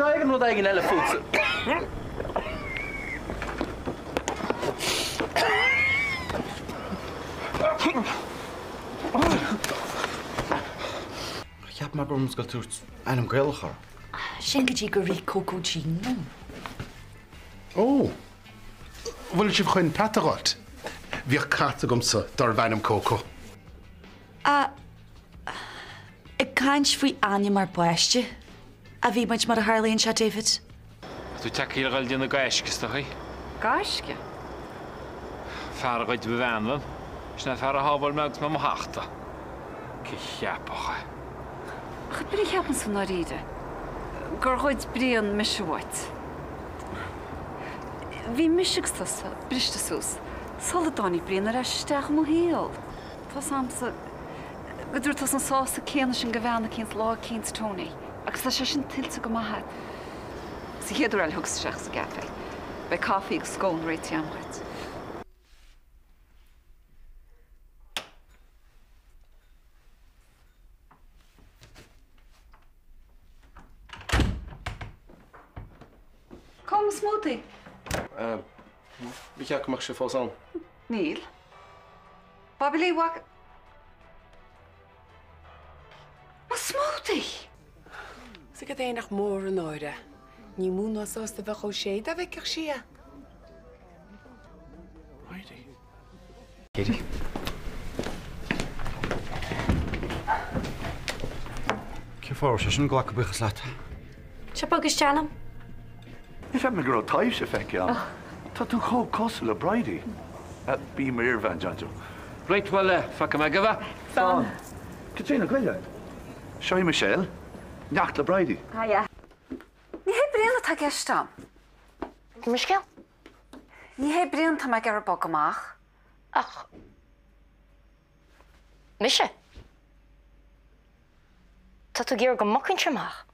Seo ag an rud éigin eile fútsa. Cheap mé go raibh muid ag tabhairt ainm Gaelach air. Sin go dtí gur rith Coco Jean liom. Ó! Bhfuil sibh chun peata a dh'fháilt? Bhíodh cat agamsa darbh ainm Coco. A, Ag caint faoi ainm ár bpáiste a bhí muid, mar a tharlaíonn sé, David. Tá tú tagtha le dhul ag déanamh gaisce, is dóichí. Gaisce? Fear a ghoid mo bhean uaim. Sin é fear a shábháil mé agus mé i mo thachtadh. Cé cheapfadh é? Ach cad a cheapann tú i ndáiríre? Gur ghoid Brian mise uait? Bhí mise agus tusa briste suas sula dtáinig Brian ar ais isteach i mo shaol. Tá's a'msa go dtabharfaidh tusa an sásamh céanna sin do bhean eicínt lá eicínt, Tony, agus tá sé sin tuillte go maith a'd. Sa chéad uair eile a thiocfas isteach sa gcafé, beidh coffee agus scone réitithe a'm dhuit. Cá bhfuil mo smoothie? Ba cheart go mbeadh sé fós ann. Níl. Bobby Lee, bhfaca. Mo smoothie! Is agat é nach mór an náire. Ní mó ná sásta a bheadh Ó Sé dá bhfeicfeadh sí é. Bridie. Katie. Cén fáth a raibh sé sin ag glacadh buíochas leat? Seo bog isteach liom. Ní cheap mé go raibh taibhse feicthe agam. Tá tú chomh cosúil le Bridie. B'í m'iarbhean, John Joe. Right, bhuel, fágfaidh mé agaibh é. Slán. Caitríona, goile. Seo í Michelle, neacht le Bridie. Hiya. Ní hé Brian atá i gceist a'm. Mo scéal? Ní hé Brian atá mé ag iarraidh bogadh amach. Ach mise? Tá tú ag iarraidh go mbogfainnse amach?